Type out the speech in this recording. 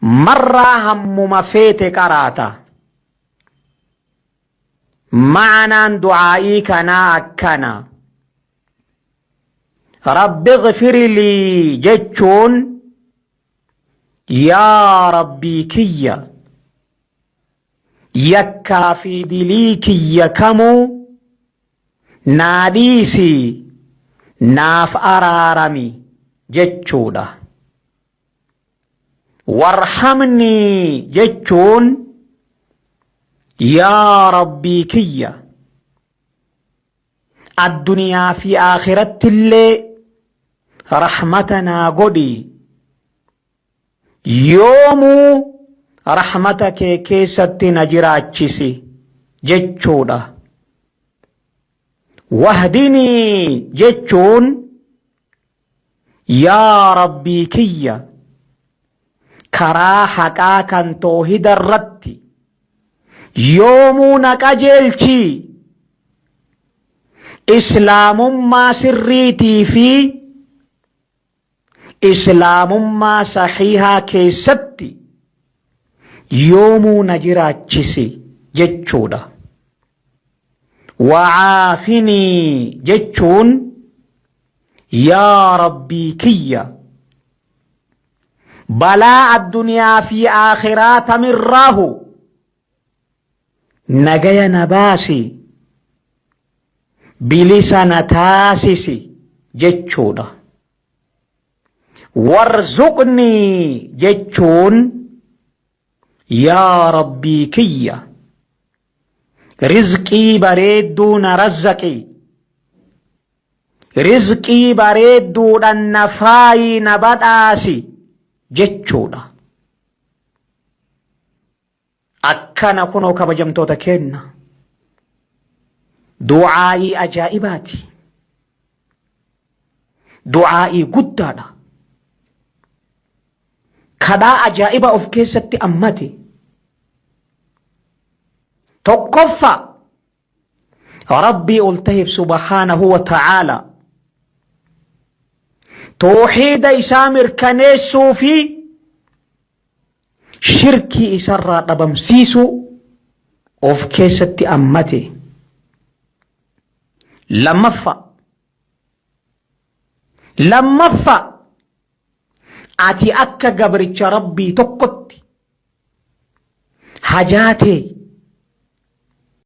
Marraa hammuma feete qaraata. Ma'anaan du'aa'ii kanaa akkana. Rabbi ighfir lii jechuun yaa Rabbii kiyya yakkaa fi dilii kiyya kamuu naa dhiisi naaf araarami jechuudha. Warhamnii jechuun yaa Rabbii kiyya addunyaa fi aakhirattillee rahmata naa godhi yoomuu rahmata kee keessatti na jiraachisi jechuudha. Wahdinii jechuun Yaa Rabbii kiyya karaa haqaa kan toohida irratti yoomuu na qajeelchi islaamummaa sirriitii fi islaamummaa sahiihaa keessatti yoomuu na jiraachisi jechuudha. Wa'aafinii jechuun yaa Rabbii kiyya balaa addunyaa fi aakhiraa tamirraahu nagaya na baasi bilisa na taasisi jechuudha. Warzuqnii jechuun yaa Rabbii kiyya rizqii bareedduu na razzaqi rizqii bareedduudhaan na faayi na badhaasi jechuudha. Akkana kunoo kabajamtoota keenna du'aa'ii ajaa'ibaati. Du'aa'ii guddaadha. Kadhaa ajaa'iba of keessatti ammate. Tokkoffaa Rabbii ol taheef subhaanahu wa ta'aala toohiida isaa mirkaneessuu fi shirkii isarraa dhabamsiisuu of keessatti ammate. Lammaffaa Lammaffaa ati akka gabricha Rabbii tokkotti hajaa tee